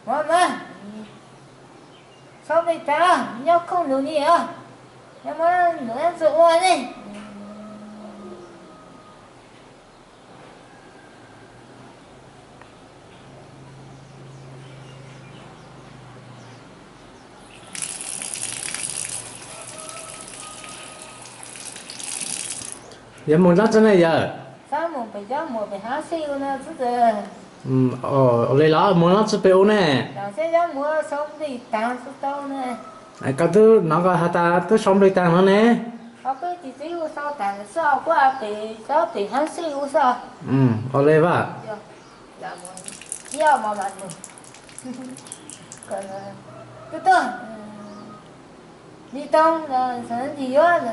Muab mas, txhob nplij tag, nyob khooj lus ni os, nyob muab lus ntxuag ua ne. Yuav mus dab tsi ne yawg? Mus pem cov muam pem hav xij ua na xwb. Ua li los mus dab tsi pem ua ne? Koj twb hnov koj has tas twb sau nplig tag no ne. Peb txiv txiv ua sau tas xwb, kuv pem cov pem hav xij ua xwb. Ua li vaj. Tuaj tuaj, Lis Toov, ntxim yuav,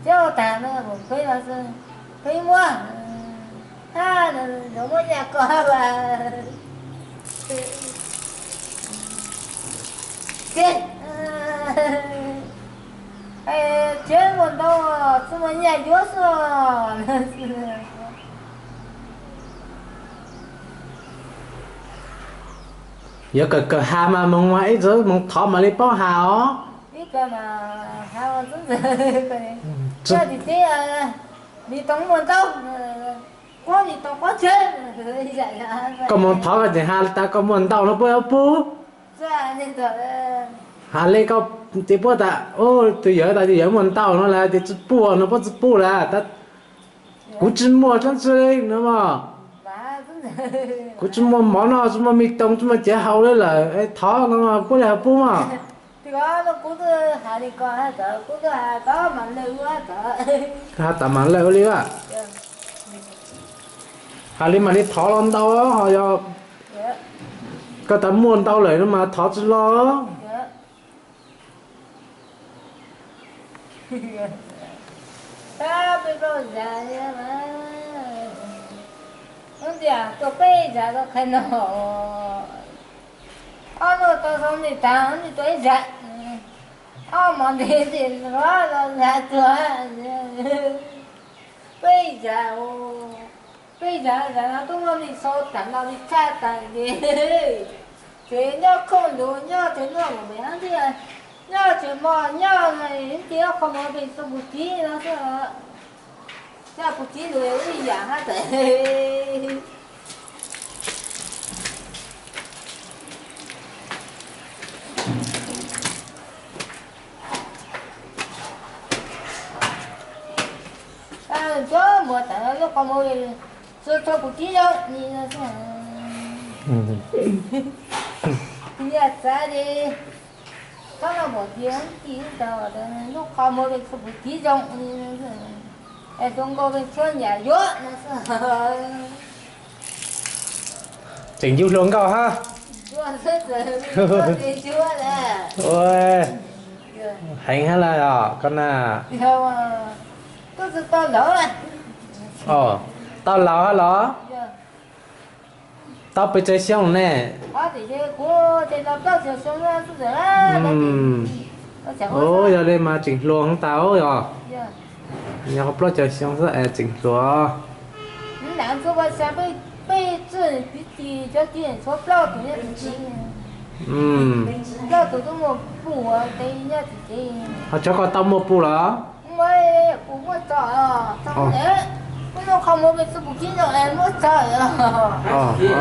thiab ua tas no, peb los, peb muab, hab, yuav muab nyaj koj hab as. Ces, tsev muaj ntau, txij muaj nyaj yuav xwb. Yuav kawm kawm has mas moog mas ib txwm moog thov mam li paub has os. Koj moog thov koj tseem has tas koj muaj ntau no puab yuav pub. Has li koj ces puab tas, tus yawg tas tus yawg muaj ntau no lawm ces tsi pub no puab tsi pub lawm. Kuv tsi muaj dlaab tsi no mas. Kuv tsi muaj mov noj, tsi muaj me toog, tsi muaj cev haus li lawm, thov no puab li has pub mas. Has tas mam lawm ua li a. Has li mam li thov los ntau, ho yog koj tas muaj ntau lawm no mas thov tsi los. Hnub tias tuaj peb zag tuaj qhia no, ob hnub tau xoo nti taag hnub tias tuaj ib zag, ob hmo ntev nti los zag tuag. Peb zag, peb zag zag no tub muaj me xoo taag no me tshaj taag ces, ces nyob khoom lug nyob ces noj mus pem hab ntij, nyob ces mos nyob ces ob qho mov pem txug pus kiv no xwb. Nyob pus kiv lug ib yam hab tas. Tsuav muag tas lub qhov muag txug txug pus kiv zoo li no xwb. Yog txav li, txhob noj npaum tias ci tau lub qhov muag pem txug pus kiv zoo li, es zoo nkauj pem tshuab nyam yuav no xwb. Tseem yug hluas nkauj hab. Heev hab lawm os koj na. Tau laus hab los? Tau pes tsawg xyoo ne? Yog li mas tseem hluas heev tas os. Yog plaub caug xyoo xwb es tseem hluas. Ho cov koj tau muaj pus los?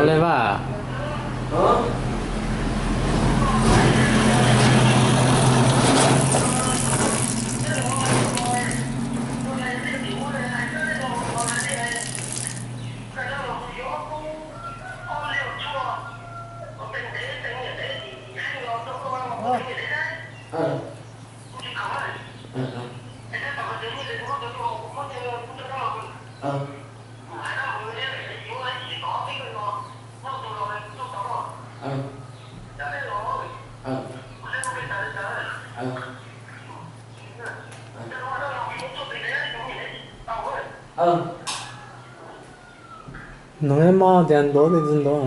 Li vaj. Nws mob tias ntuav tej tsi ntuav.